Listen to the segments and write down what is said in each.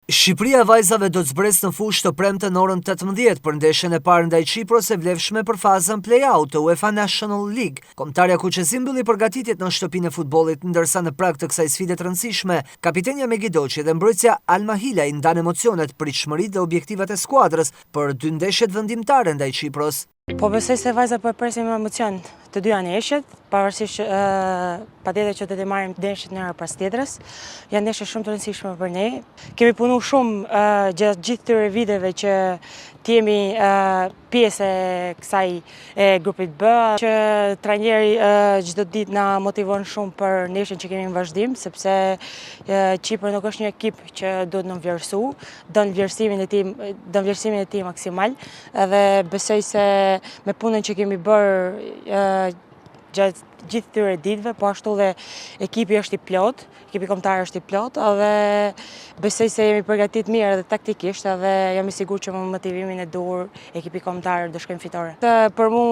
Shqipëria e vajzave do të zbresë në fushë të premten në orën 18 për ndeshjen e parë ndaj Qipros e vlefshme për fazën play-out të UEFA National League. Kombëtarja kuqezi mbylli përgatitjet në shtëpinë e futbollit, ndërsa në prag të kësaj sfide të rëndësishme, kapitenia Megi Doçi dhe mbrojtësja Alma Hilaj ndanë emocionet, pritshmëritë dhe objektivat e skuadrës për dy ndeshjet vendimtare ndaj Qipros. Po besoj se vajzat po e presin me emocion të dyja ndeshjet, pavarësisht që patjetër që do t'i marrim ndeshjet njëra pas tjetrës. Janë ndeshje shumë të rëndësishme për ne. Kemi punu shumë gjatë gjithë këtyre viteve që të jemi pjesë e kësaj e grupit B, që trajneri çdo ditë na motivon shumë për ndeshjen që kemi në vazhdim, sepse Qipro nuk është një ekip që duhet nënvlerësu, don vlerësimin e tij, don vlerësimin e tij maksimal. Edhe besoj se me punën që kemi bërë gjatë gjithë këtyre ditëve, po ashtu dhe ekipi është i plotë, ekipi kombëtar është i plotë, edhe besoj se jemi përgatit mirë edhe taktikisht, edhe jam i sigurt që me motivimin e duhur ekipi kombëtar do shkojmë fitore. Për mu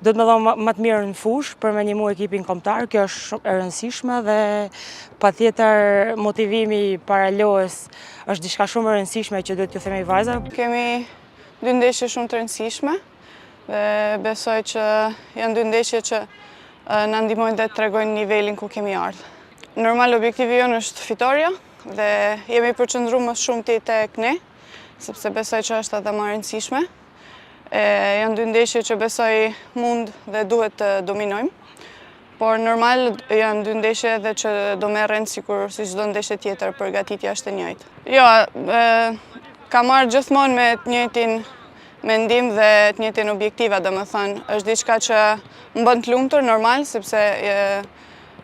do të me dhonë më të mirë në fushë për me ndihmu ekipin kombëtar, kjo është shumë e rëndësishme dhe patjetër motivimi para lojës është diçka shumë e rëndësishme që duhet t'ju themi vajzave. Kemi dy ndeshje shumë të rëndësishme dhe besoj që janë dy ndeshje që na ndihmojnë dhe të tregojnë nivelin ku kemi ardhë. Normal, objektivi jonë është fitorja dhe jemi përqendru më shumë tek ne, sepse besoj që është edhe më rëndësishme. Janë dy ndeshje që besoj mund dhe duhet të dominojmë. Por normal janë dy ndeshje edhe që do merren sikur si çdo ndeshje tjetër, përgatitja është e njëjtë. Jo, ka marrë gjithmonë me të njëjtin mendim dhe të njëjtin objektiva, domethënë, është diçka që më bën të lumtur normal sepse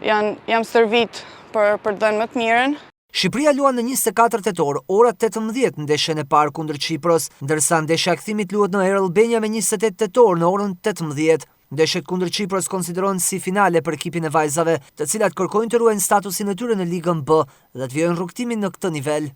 janë jam stërvit për për të dhënë më të mirën. Shqipëria luan në 24 tetor, ora 18 ndeshjen e parë kundër Qipros, ndërsa ndeshja e kthimit luhet në Air Albania me 28 tetor në orën 18. Ndeshjet kundër Qipros konsiderohen si finale për ekipin e vajzave, të cilat kërkojnë të ruajnë statusin e tyre në Ligën B dhe të vijojnë rrugëtimin në këtë nivel.